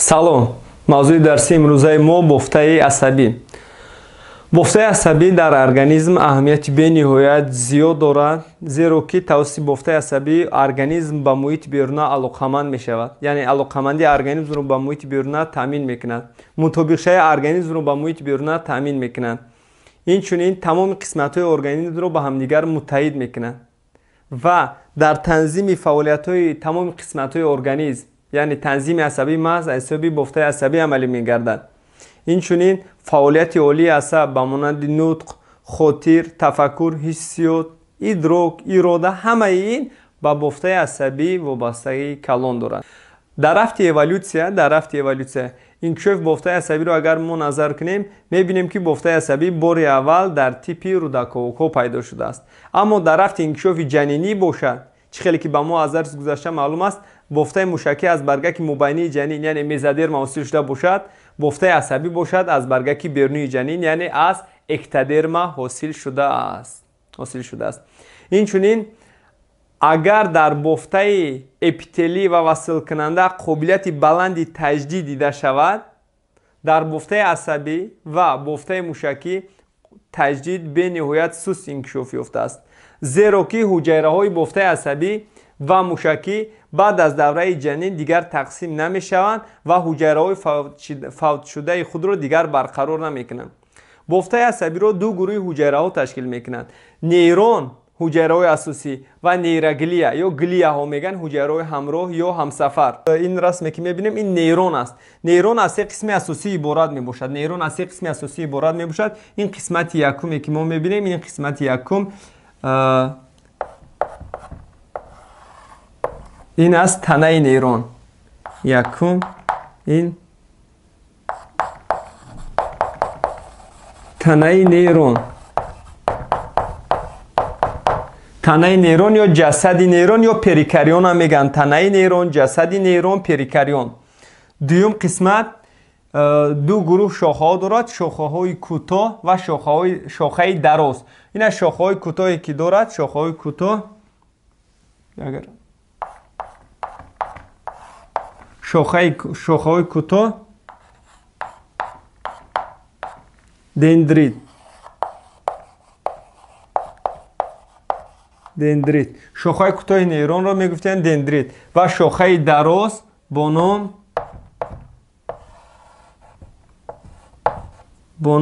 Салом. Мавзӯи дарси имрӯзаи мо бофтаи асабӣ. Бофтаи асабӣ дар организм аҳамияти бениҳоят зиёд дорад, зеро ки тавассути бофтаи асабӣ организм ба муҳити беруна алоқаманд мешавад. Яъне алоқамандии организмро ба муҳити беруна таъмин мекунад. Мутобиқшавии организмро ба муҳити беруна таъмин мекунад. Инчунин тамоми қисматҳои организмро ба ҳамдигар муттаҳид мекунад ва дар танзими фаъолиятҳои тамоми қисматҳои организм, яъне танзими асабӣ маҳз аз ҳисоби бофтаи асабӣ амалӣ мегардад. Инчунин фаъолияти олии асаб ба монанди нутқ, хотир, тафаккур, ҳиссиёт, идрок, ирода, ҳамаи ин ба бофтаи асабӣ вобастагии калон дорад. Дар рафти эволютсия инкишофи бофтаи асабиро агар мо назар кунем, мебинем ки бофтаи асабӣ бори аввал дар типи рӯдаковукҳо пайдо шудааст. Аммо дар рафти инкишофи ҷанинӣ бошад, чӣ хеле ки ба мо аз дарси гузашта маълум аст, бофтаи мушакӣ аз баргаки мубайнии ҷанин, яъне мезодерма ҳосил шуда бошад, бофтаи асабӣ бошад аз баргаки берунии ҷанин, яъне аз эктодерма ҳосил шудааст. Инчунин агар дар бофтаи эпителӣ ва василкунанда қобилияти баланди таҷдид дида шавад, дар бофтаи асабӣ ва бофтаи мушакӣ таҷдид бениҳоят суст инкишоф ёфтааст, зеро ки ҳуҷайраҳои бофтаи асабӣ ва мушакӣ баъд аз давраи ҷанин дигар тақсим намешаванд ва ҳуҷайраҳои фавтшудаи худро дигар барқарор намекунанд. Бофтаи асабиро ду гурӯҳи ҳуҷайраҳо ташкил мекунанд: нейрон, ҳуҷайраҳои асосӣ, ва нейроглия ё глияҳо мегӯянд, ҳуҷайраҳои ҳамроҳ ё ҳамсафар. Ин расме ки мебинем, ин нейрон аст. Нейрон аз се қисми асосӣ иборат мебошад. Ин қисмати якуме ки мо мебинем, ин қисмати якум ин аст танаи нейрон. Якум ин танаи нейрон. Танаи нейрон ё ҷасади нейрон ё перикарион ҳам мегӯянд. Танаи нейрон, ҷасади нейрон, перикарион. Дуюм қисмат ду гурӯҳ шохаҳо дорад: шохаҳои кӯтоҳ ва шохаи дароз. Ин аз шохаҳои кӯтоҳе ки дорад, шохаҳои кӯтоҳ, агар шохаҳои кӯтоҳ дендрит, шохаи кӯтоҳи нейронро мегуфтанд дендрит, ва шохаи дароз бо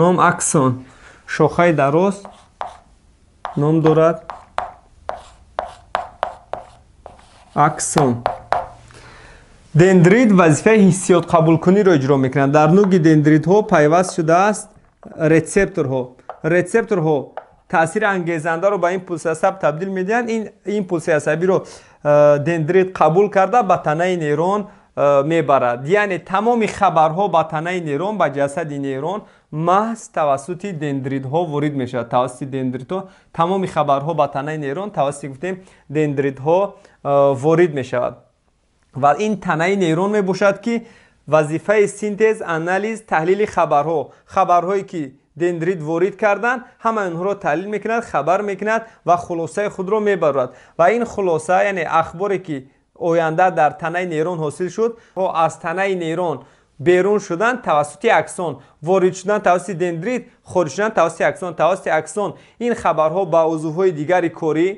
ном аксон. Шохаи дароз ном дорад аксон. Дендрит вазифаи ҳиссиёт қабулкуниро иҷро мекунад. Дар нуги дендритҳо пайваст шудааст рецепторҳо. Рецепторҳо таъсири ангезандаро ба импулси асаб табдил медиҳанд. Ин импулси асабиро дендрит қабул карда ба танаи нейрон мебарад. Яъне тамоми хабарҳо ба танаи нейрон, ба ҷасади нейрон маҳз тавассути дендритҳо ворид мешавад. Тавассути дендритҳо тамоми хабарҳо ба танаи нейрон тавассути, гуфтем, дендритҳо ворид мешавад. Ва ин танаи нейрон мебошад ки вазифаи синтез, анализ, таҳлили хабарҳо, хабарҳое ки дендрит ворид карданд, ҳамаи онҳоро таҳлил мекунад, хабар мекунад ва хулосаи худро мебарад. Ва ин хулоса, яъне ахборе ки оянда дар танаи нейрон ҳосил шуд, аз танаи нейрон берун шудан тавассути аксон, ворид шудан тавассути дендрит, хориҷ шудан тавассути аксон, тавассути аксон ин хабарҳо ба узвҳои дигари корӣ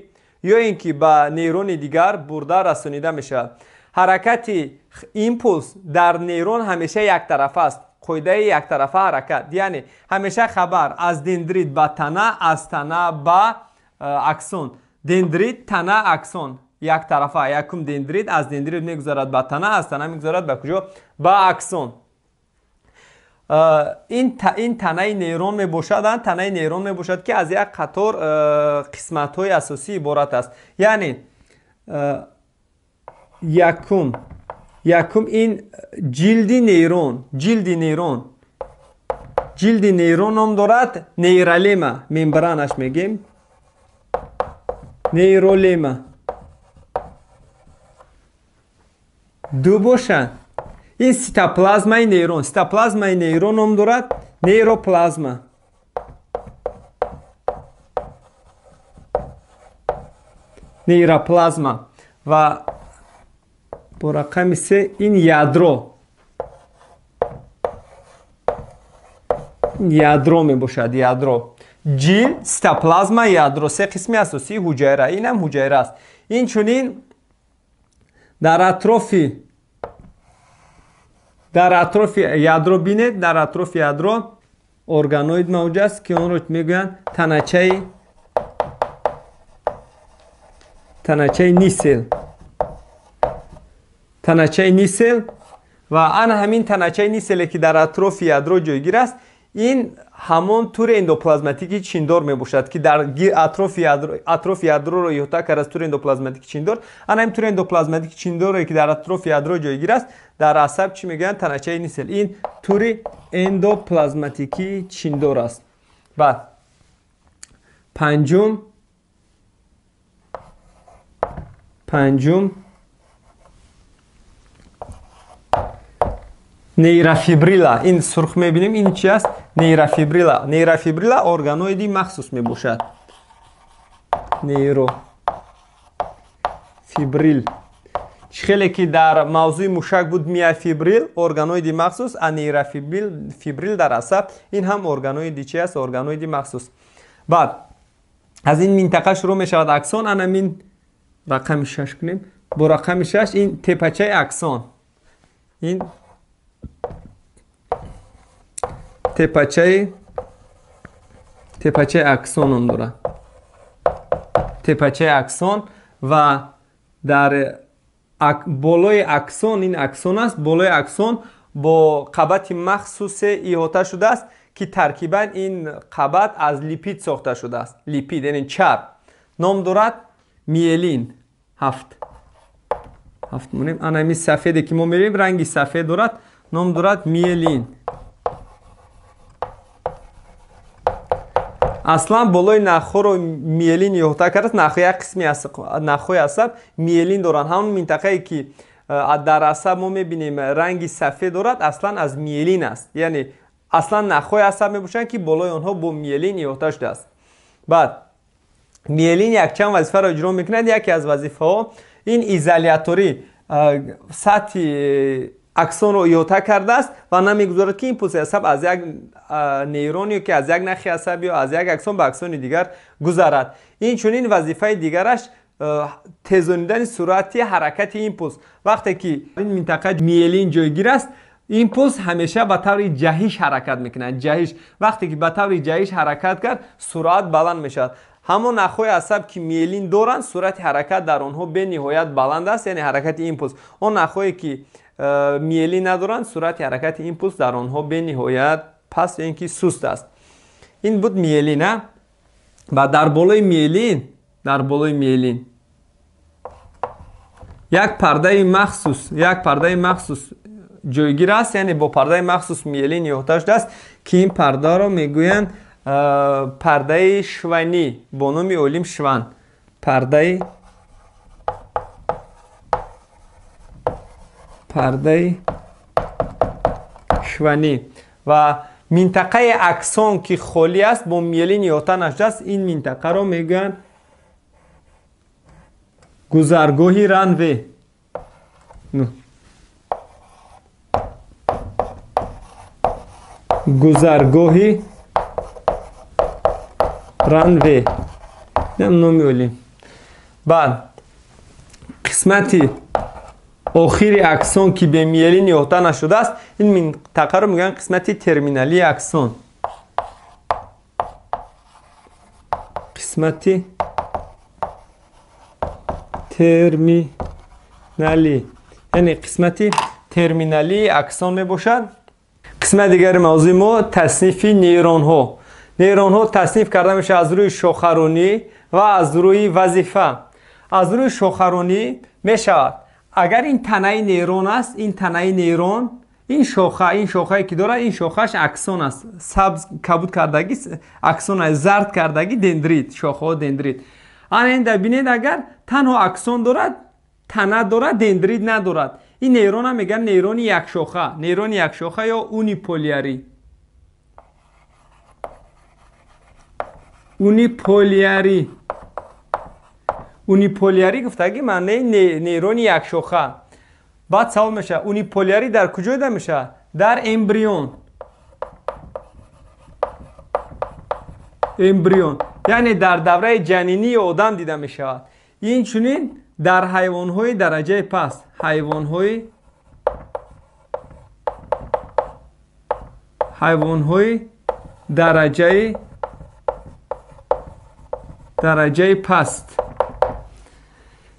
ё ин ки ба нейрони дигар бурда расонида мешавад. Ҳаракати импулс дар нейрон ҳамеша яктарафа аст. Қоидаи яктарафа ҳаракат, яъне ҳамеша хабар аз дендрит ба тана, аз тана ба аксон. Дендрит, тана, аксон яктарафа. Якум дендрит, аз дендрит мегузарад ба тана, аз тана мегузарад ба куҷо? Ба аксон. Ин танаи нейрон мебошад, танаи нейрон мебошад ки аз як қатор қисматҳои асосӣ иборат аст. Яъне якум ин ҷилди нейрон, ҷилди нейрон ном дорад нейролема, мембранаш мегем, нейролема. Ду бошад ин ситоплазмаи нейрон, ситоплазмаи нейрон ном дорад нейроплазма. Нейроплазма. Ва бо рақами се ин ядро, Ядро мебошад, ядро. Ҷил, цитоплазма, ядро се қисми асосии ҳуҷайра. Ин ҳам ҳуҷайра аст. Инчунин дар атрофи ядро бинед, дар атрофи ядро органоид мавҷуд аст, ки онро мегӯянд таначаи нисел. Таначаи нисел ва ана ҳамин таначаи ниселе, ки дар атрофи ядро ҷойгир аст, ин ҳамон тури эндоплазматики чиндор мебошад, ки дар атрофи ядроро иҳота кардааст тури эндоплазматики чиндор. Ана ҳамин тури эндоплазматики чиндоре, ки дар атрофи ядро ҷойгир аст, дар асаб чӣ мегӯянд? Таначаи нисел. Ин тури эндоплазматики чиндор аст. Баъд панҷум нейрофибрила. Ин сурх мебинем, ин чи аст? Нейрофибрила. Нейрофибрила органоиди махсус мебошад. Нейрофибрил. Чӣ хеле ки дар мавзӯи мушак буд миофибрил, органоиди махсус, а нейрофибрил дар асаб ин ҳам органоиди чи аст? Органоиди махсус. Баъд аз ин минтақа шурӯъ мешавад аксон. Ана мин рақами 6 кунем. Бо рақами 6 ин тепачаи аксон. Ин тепачаи аксон ном дорад. Тепачаи аксон ва дар болои аксон, ин аксон аст, болои аксон бо қабати махсусе иҳота шудааст, ки таркибан ин қабат аз липид сохта шудааст. Липид, яъне чарб. Ном дорад миелин. 7 монем. Ана ҳамин сафеде, ки мо мебинем, ранги сафед дорад, ном дорад миелин. Аслан болои нахҳоро миелин иҳота кардааст. Нахҳо як қисми нахҳои асаб миелин доранд. Ҳамон минтақае, ки дар асаб мо мебинем ранги сафед дорад, аслан аз миелин аст. Яъне аслан нахҳои асаб мебошанд, ки болои онҳо бо миелин иҳота шудааст. Баъд миелин якчанд вазифаро иҷро мекунад. Яке аз вазифаҳо ин изоляторӣ, сатҳи аксонро иҳота кардааст ва намегузорад, ки импулси асаб аз як нейрон ё ки аз як нахи асаб ё аз як аксон ба аксони дигар гузарад. Инчунин вазифаи дигараш тезонидани суръати ҳаракати импулс. Вақте ки ин минтақа миелин ҷойгир аст, импулс ҳамеша ба таври ҷаҳиш ҳаракат мекунад. Ҷаҳиш. Вақте ки ба таври ҷаҳиш ҳаракат кард, суръат баланд мешавад. Ҳамон нахҳои асаб, ки миелин доранд, суръати ҳаракат дар онҳо бениҳоят баланд аст, яъне ҳаракати импулс. Он нахҳое, ки миелин надоранд, суръати ҳаракати импулс дар онҳо бениҳоят паст ё ин ки суст аст. Ин буд миелин. Ва дар болои миелин як пардаи махсус ҷойгир аст, яъне бо пардаи махсус миелин иҳота шудааст, ки ин пардаро мегӯянд пардаи шванӣ, бо номи олим Шван. Пардаи шванӣ. Ва минтақаи аксон, ки холӣ аст, бо миелин иҳота нашудааст, ин минтақаро мегӯянд гузаргоҳи Ранве. Гузаргоҳи Ранве. Инам номи олим. Баъд қисмати охири аксон, ки бе миелин иҳота нашудааст, ин минтақаро мегӯянд қисмати терминалии аксон. Қисмати терминалӣ, яъне қисмати терминалии аксон мебошад. Қисмати дигари мавзӯи мо таснифи нейронҳо. Нейронҳо тасниф карда мешавад аз рӯи шохаронӣ ва аз рӯи вазифа. Аз рӯи шохаронӣ мешавад, агар ин танаи нейрон аст, ин танаи нейрон, ин шоха, ин шохае ки дорад, ин шохааш аксон аст. Сабз кабуд кардагӣ аксон аст, зард кардагӣ дендрит, шохаҳо дендрит. Ана ин дар бинед, агар танҳо аксон дорад, тана дорад, дендрит надорад. Ин нейрона мегӯянд нейрони якшоха, нейрони якшоха ё униполярӣ. Униполярӣ. Униполярӣ гуфтагӣ маънаи нейрони якшоха. Баъд савол мешавад, униполярӣ дар куҷо дида мешавад? Дар эмбрион. Эмбрион, яъне дар давраи ҷанинии одам дида мешавад. Инчунин дар ҳайвонҳои дараҷаи паст, ҳайвонҳои дараҷаи паст.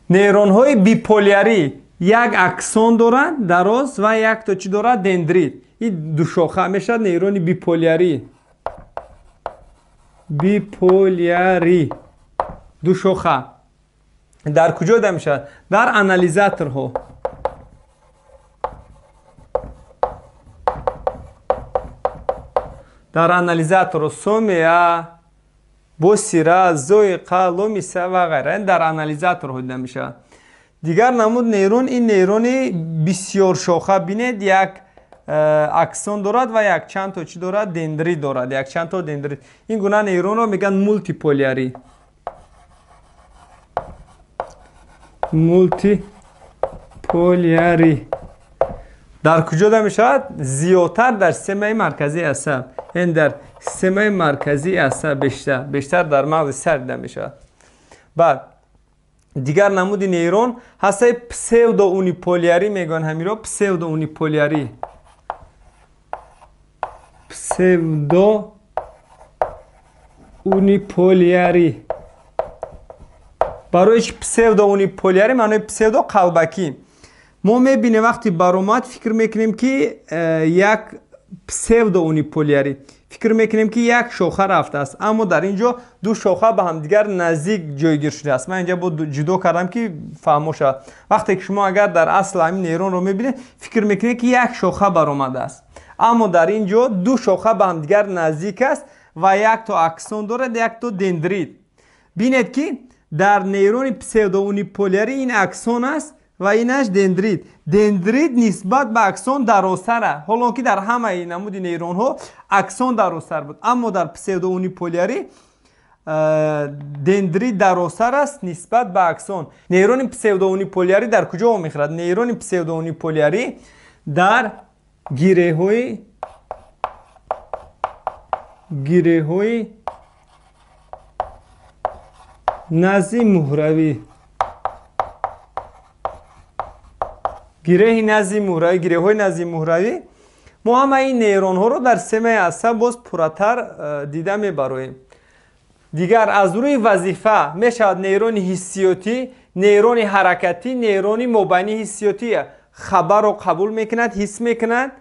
Нейронҳои биполярӣ як аксон доранд дароз ва якто чӣ дорад? Дендрит. Ин душоха мешавад нейрони биполярӣ. Биполярӣ душоха дар куҷо дида мешавад? Дар анализаторҳо. Дар анализаторҳо сомеа, босира, зоиқа, ломиса ва ғайра дар анализаторҳо дида мешавад. Дигар намуд нейрон ин нейрони бисёршоха. Бинед, як аксон дорад ва якчанд то чӣ дорад? Дендрит дорад, якчанд то дендрит. Ин гуна нейронро мегӯянд мултиполярӣ. Мултиполярӣ дар куҷо дида мешавад? Зиёдтар дар системаи марказии асаб, яъне дар системаи марказии асаб бештар дар мағзи сар дида мешавад. Баъд дигар намуди нейрон ҳастаи псевдоуниполярӣ мегӯянд ҳаминро, псевдоуниполярӣ. Псевдоуниполярӣ. Барои чи псевдоуниполярӣ? Маънои псевдо қалбакӣ. Мо мебинем вақти баромад фикр мекунем ки як псевдоуниполярӣ, фикр мекунем ки як шоха рафтааст, аммо дар ин ҷо ду шоха ба ҳамдигар наздик ҷойгир шудааст. Ман инҷа бо ҷудо кардам ки фаҳмо шавад. Вақте ки шумо агар дар асл ҳамин нейронро мебинед, фикр мекунед ки як шоха баромадааст, аммо дар ин ҷо ду шоха ба ҳамдигар наздик аст ва якто аксон дорад, якто дендрит. Бинед ки дар нейрони псевдоуниполярӣ ин аксон аст ва инаш дендрит. Дендрит нисбат ба аксон дарозтар аст, ҳолон ки дар ҳамаи намуди нейронҳо аксон дарозтар буд, аммо дар псевдоуниполярӣ дендрит дарозтар аст нисбат ба аксон. Нейрони псевдоуниполярӣ дар куҷо вомехӯрад? Нейрони псевдоуниполярӣ дар гиреҳҳои назди муҳравӣ, гиреҳи назди муҳравӣ, гиреҳҳои назди муҳравӣ. Мо ҳамаи ин нейронҳоро дар системаи асаб боз пурратар дида мебароем. Дигар аз рӯи вазифа мешавад нейрони ҳиссиётӣ, нейрони ҳаракатӣ, нейрони мобайни ҳиссиётӣ хабарро қабул мекунад, ҳис мекунад.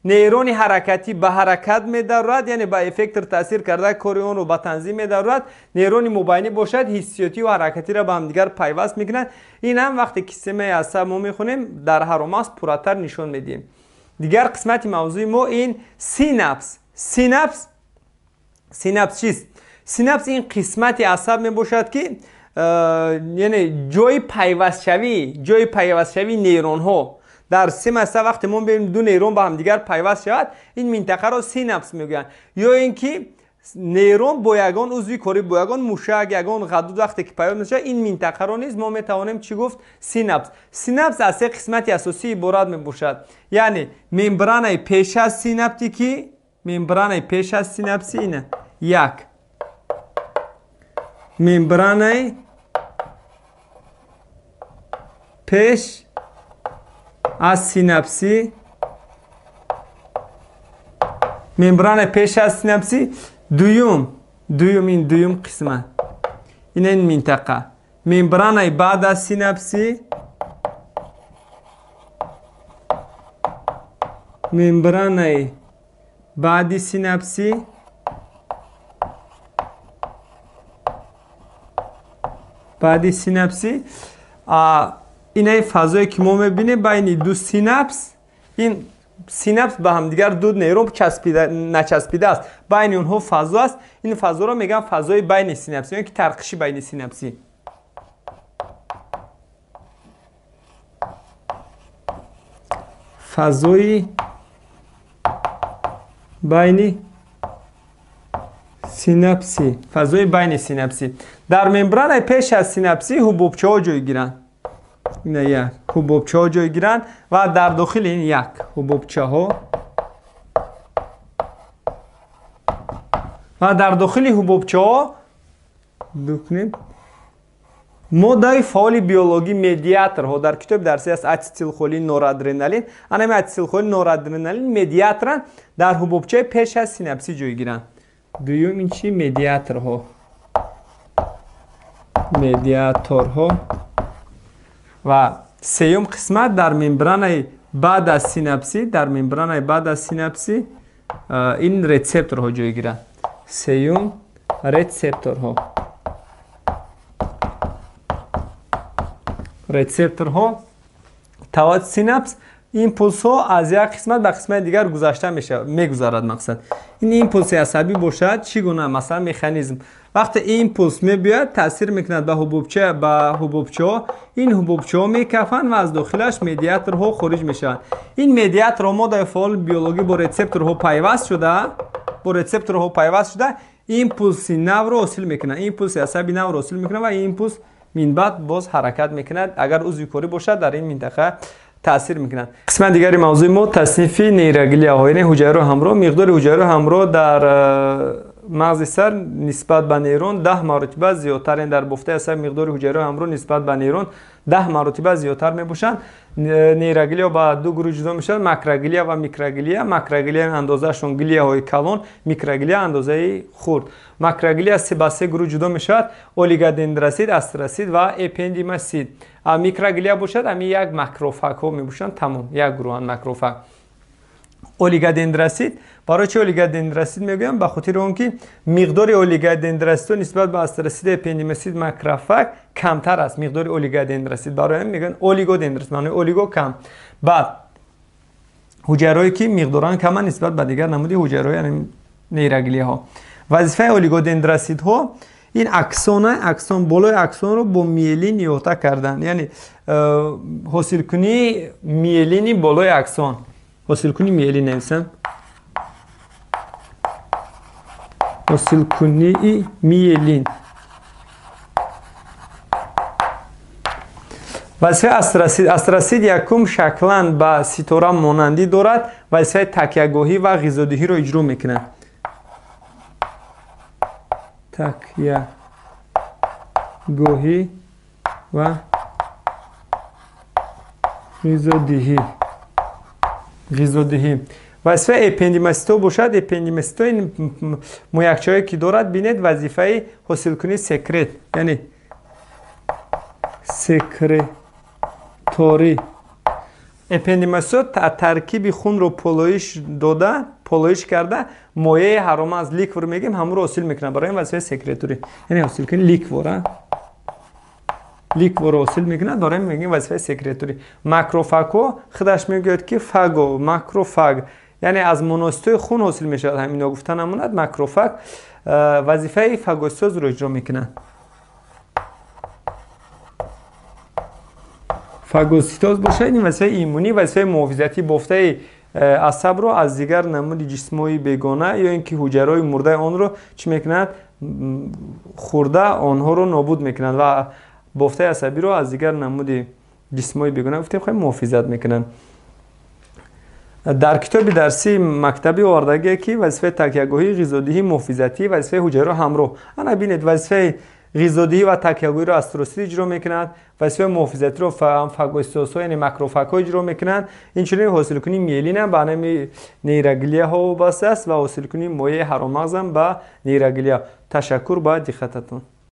Нейрони ҳаракатӣ ба ҳаракат медарорад, яъне ба эффектор таъсир карда кори онро ба танзим медарорад. Нейрони мобайнӣ бошад ҳиссиётӣ ва ҳаракатиро ба ҳамдигар пайваст мекунад. Ин ҳам вақте ки системаи асаб мо мехонем дар ҳаромаз пурратар нишон медиҳем. Дигар қисмати мавзӯи мо ин синапс. Синапс чист? Синапс ин қисмати асаб мебошад ки яъне ҷои пайвастшавии нейронҳо. Дар системаи асаб вақте мо мебинем ду нейрон ба ҳамдигар пайваст шавад, ин минтақаро синапс мегӯянд. Ё ин ки нейрон бо ягон узви корӣ, бо ягон мушак, ягон ғадуд вақте ки пайваст мешавад, ин минтақаро низ мо метавонем чӣ гуфт? Синапс. Синапс аз се қисмати асосӣ иборат мебошад, яъне мембранаи пеш аз синаптикӣ, мембранаи пеш аз синапсӣ ина як, мембранаи пеш аз синапсӣ, мембранаи пеш аз синапсӣ. Дуюм ин дуюм қисмат, ин минтақа мембранаи баъд аз синапсӣ, мембранаи баъди синапсӣ баъди синапсӣ. Инаи фазое ки мо мебинем байни ду синапс, ин синапс ба ҳамдигар ду нейрон начаспидааст, байни онҳо фазо аст. Ин фазоро мегӯянд фазои байни синапсӣ ё ки тарқиши байни синапсӣ. Фазои байни синапсӣ, фазои байни синапсӣ. Дар мембранаи пеш аз синапсӣ ҳубобчаҳо ҷойгиранд. Ина як ҳубобчаҳо ҷойгиранд ва дар дохили ин як ҳубобчаҳо Ва дар дохили ҳубобчаҳо моддаи фаъоли биологӣ медиаторҳо дар китоби дарсӣ аст ацетилхолин, норадреналин. Анами ацетилхолин, норадреналин медиаторанд, дар ҳубобчаи пеш аз синапсӣ ҷой гиранд. Дуюм ин чи? Медиаторҳо. Медиаторҳо. Ва сеюм қисмат дар мембранаи баъд аз синапсӣ, дар мембранаи баъд аз синапсӣ ин рецепторҳо ҷой гиранд. Сеюм рецепторҳо. Рецепторҳо тавассути синапс импулсҳо аз як қисмат ба қисмати дигар гузашта мегузарад. Мақсад ин импулси асабӣ бошад, чӣ гуна масалан механизм вақте импулс мебиёяд, таъсир мекунад ба ҳубобча, ба ҳубобчаҳо, ин ҳубобчаҳо мекафанд ва аз дохилаш медиаторҳо хориҷ мешаванд. Ин медиаторҳо моддаи фаъоли биологӣ бо рецепторҳо пайваст шуда, бо рецепторҳо пайваст шуда импулси навро ҳосил мекунанд, импулси асаби навро ҳосил мекунанд ва импулс минбаъд боз ҳаракат мекунад. Агар узви корӣ бошад, дар ин минтақа таъсир мекунад. Қисмати дигари мавзӯи мо таснифи нейроглияҳо, яъне ҳуҷайраҳои ҳамроҳ. Миқдори ҳуҷайраҳои ҳамроҳ дар мағзи сар нисбат ба нейрон 10 маротиба зиёдтар, яъне дар бофтаи асаб миқдори ҳуҷайраҳои ҳамроҳ нисбат ба нейрон 10 маротиба зиёдтар мебошанд. Нейроглия ба ду гурӯҳ ҷудо мешавад: макроглия ва микроглия. Макроглия андозаашон глияҳои калон, микроглия андозаи хурд. Макроглия ба се гурӯҳ ҷудо мешавад: олигодендросит, астросит ва эпендимосит. Микроглия бошад, ами як макрофагҳо мебошанд, тамом, як гурӯҳанд макрофаг. Олигодендросит, барои чи олигодендросит мегӯям? Ба хотири он ки миқдори олигодендроситҳо нисбат ба астросит, эпендимосит, макрофаг камтар аст. Миқдори олигодендросит, барои ҳамин мегӯянд олигодендросит, маънои олиго кам. Баъд ҳуҷайраҳое ки миқдоран каманд нисбат ба дигар намуди ҳуҷайраҳои, яъне нейроглияҳо. Вазифаи олигодендроситҳо ин аксона, аксон болои аксонро бо миелин иҳота кардан, яъне ҳосилкунии миелини болои аксон. Ҳосилкунии миелин нависам. Ҳосилкунии миелин. Вазифаи астросит. Астросит якум шаклан ба ситора монандӣ дорад, вазифаи такягоҳӣ ва ғизодиҳиро иҷро мекунад. Такягоҳӣ ва ғизодиҳӣ. Ғизодиҳӣ. Вазифаи эпендимоситҳо бошад, эпендимоситҳо ин муякчаҳое ки дорад, бинед, вазифаи ҳосилкунии секрет, яъне секреторӣ. Эпендимоситҳо таркиби хунро полоиш дода, полоиш карда, моеи ҳарома аз ликвор мегӯем, ҳамонро ҳосил мекунад. Барои ин вазифаи секреторӣ, яъне ҳосилкунии ликвора, ликворро ҳосил мекунад, барои ин мегӯем вазифаи секреторӣ. Макрофагҳо худаш мегӯяд ки фаго, макрофаг, яъне аз моноситҳои хун ҳосил мешавад. Ҳамин гуфта намонад, макрофаг вазифаи фагоситозро иҷро мекунад. Фагоситоз бошад, ин вазифаи иммунӣ, вазифаи муҳофизатии бофтаи асабро аз дигар намуди ҷисмҳои бегона ё ин ки ҳуҷайраҳои мурдаи онро чӣ мекунад? Хӯрда онҳоро нобуд мекунад ва бофтаи асабиро аз дигар намуди ҷисмҳои бегона гуфтем хеле муҳофизат мекунанд. Дар китоби дарсии мактабӣ овардагие ки вазифаи такягоҳӣ, ғизодиҳӣ, муҳофизатӣ, вазифаи ҳуҷайраҳо ҳамроҳ. Ана бинед, вазифаи ғизодиҳӣ ва такягоҳиро астросит иҷро мекунад, вазифаи муҳофизатиро фагоситозҳо, яъне макрофагҳо иҷро мекунанд. Инчунин ҳосилкунии миелин ҳам ба нами нейроглияҳо вобаста аст ва ҳосилкунии моеи ҳароммағз ҳам ба нейроглия. Ташаккур ба диққататон.